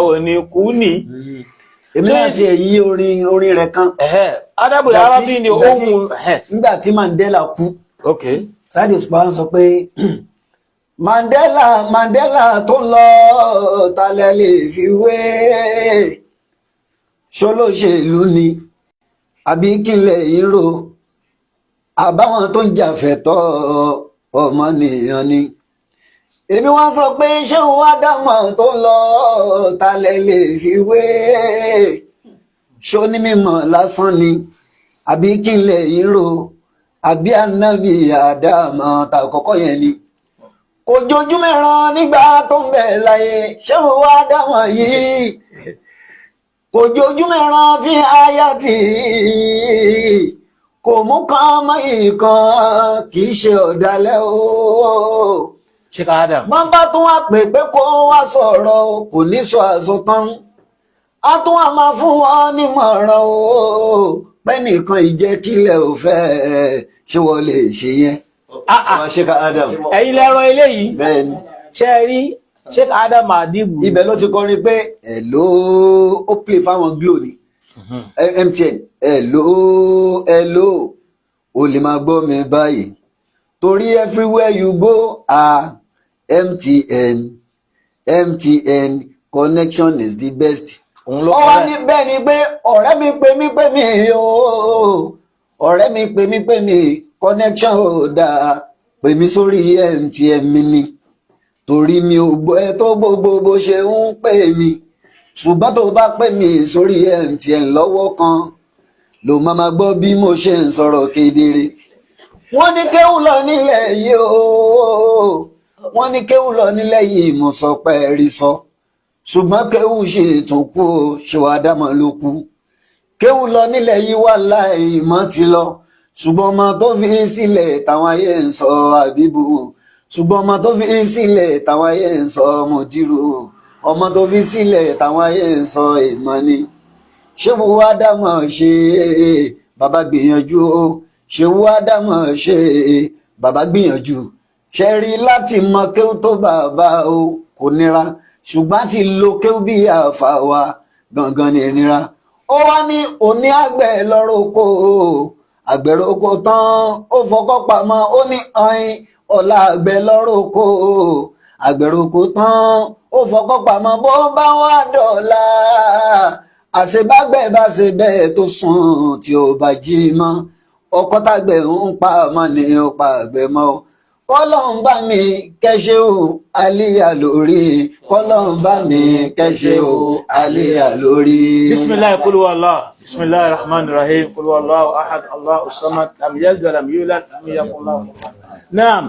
Ò ní kú ní. Èmi náà ti èyí orin rẹ̀ kan. Adabul Arabi ni ohun. Nígbà tí Mandela kú, Saheed Òṣùpá ń sọ pé Mandela, Mandela tó ń lọ, talẹ̀ lè fi wé? Ṣolóṣèlú ni àbí kílẹ̀ yìí rò? Àbáwọn tó ń jàfẹ́tọ̀ ọmọnìyàn ni. Èmi wọ́n sọ pé ṣé òun wá dámọ̀ tó ń lọ, talẹ̀ lè fi wé? Ṣó ní mímọ̀ lásán ni àbí kílẹ̀ yìí rò? Àbí ànábì àdámọ̀ tàkọ́kọ́ yẹn ni kò jojú mẹ́ràn nígbà tó ń bẹ láyé? Ṣé òun wá dámọ̀ yìí kò jojú mẹ́ràn fi àyà tì í, kò mú kan mọ́ ìkan, kì í ṣe ọ̀dàlẹ̀ o. Sheikh Adam. Wọ́n bá tún wá pè pé kó wá sọ̀rọ̀ o, kò ní sọ àsọtán, á tún wá máa fún wọn nímọ̀ràn o, pẹ́nìkan ìjẹ́kílẹ̀ ò fẹ́ ṣé wọ́n lè ṣe yẹn. Ah, ah. Sheikh Adam. Ẹ̀yin lẹ́rọ eléyìí. Bẹ́ẹ̀ ni. Ṣe é rí Sheikh Adam Adibu? Ibẹ̀ ló ti kọrin pé hello, ó play fáwọn Glo ni, MTN, hello, hello, o lè máa gbọ́ mi báyìí torí everywhere you go, ah, MTN, MTN connection is the best. Òun ló Ó kọ wá bẹ́ẹ̀. ní bẹ́ẹ̀ ni pé ọ̀rẹ́ mi pè mí, pè mí ooo, ọ̀rẹ́ mi pè mí, pè mí, connection ò dáa, pè mí sórí MTN mi ni, torí mi ò gbọ́ ẹ tó gbogbo bó ṣe ń pè mí, ṣùgbọ́n tó bá pè mí sórí MTN lọ́wọ́ kan ló máa ma gbọ́ bí mo ṣe ń sọ̀rọ̀ kedere. Wọ́n ní kéwù lọ nílẹ̀ yìí o, wọ́n ní kéwù lọ nílẹ̀ yìí, mo sọ pé rí sọ, ṣùgbọ́n kéwù ṣe tún kú o, ṣe wàá dámọ̀ ló kú. Kéwù lọ nílẹ̀ yìí, wà láì mọ́ ti lọ, ṣùgbọ́n ọmọ tó fi sílẹ̀ táwọn ayé ń sọ àbíbù, ṣùgbọ́n ọmọ tó fi sílẹ̀ táwọn ayé ń sọ mọ̀dírò, ọmọ tó fi sílẹ̀ táwọn ayé ń sọ ìmọ̀ ni. Ṣé wo wá dámọ̀ ṣe, bàbá gbìyànjú o. Ṣé wo wá dámọ̀ ṣe, bàbá gbìyànjú. Ṣe rí láti mọ kéwù tó bàbá o kò nira, ṣùgbọ́n ti lo kéwù bí àfà wa gangan ní nira. Ó wá ní òní àgbẹ̀ lọ́rọ̀ oko, àgbẹ̀rẹ̀ oko tán, ó fọkọ́ pamọ́, ó ní ọyìn ọ̀la àgbẹ̀ lọ́rọ̀ oko, àgbẹ̀rẹ̀ oko tán, ó fọkọ́ pamọ́, bó bá wà dọ̀la, àṣebágbẹ̀ bá ṣe bẹ́ẹ̀ tó sùn tí ó bá jí mọ́, ọkọ́ tágbẹ̀ ń pa mọ́ ni ó pa àgbẹ̀ mọ́. Kọ́lọ́n bá mi kẹ́ṣẹ́ o alíyà lórí, kọ́lọ́n bá mi kẹ́ṣẹ́ o alíyà lórí. Bisimilahi kulu Allah, bisimilahi rahman rahim, kulu Allahu ahad, Allahu samad, lam yalid wa lam yulad, lam yakun lahu kufuwan. Naam.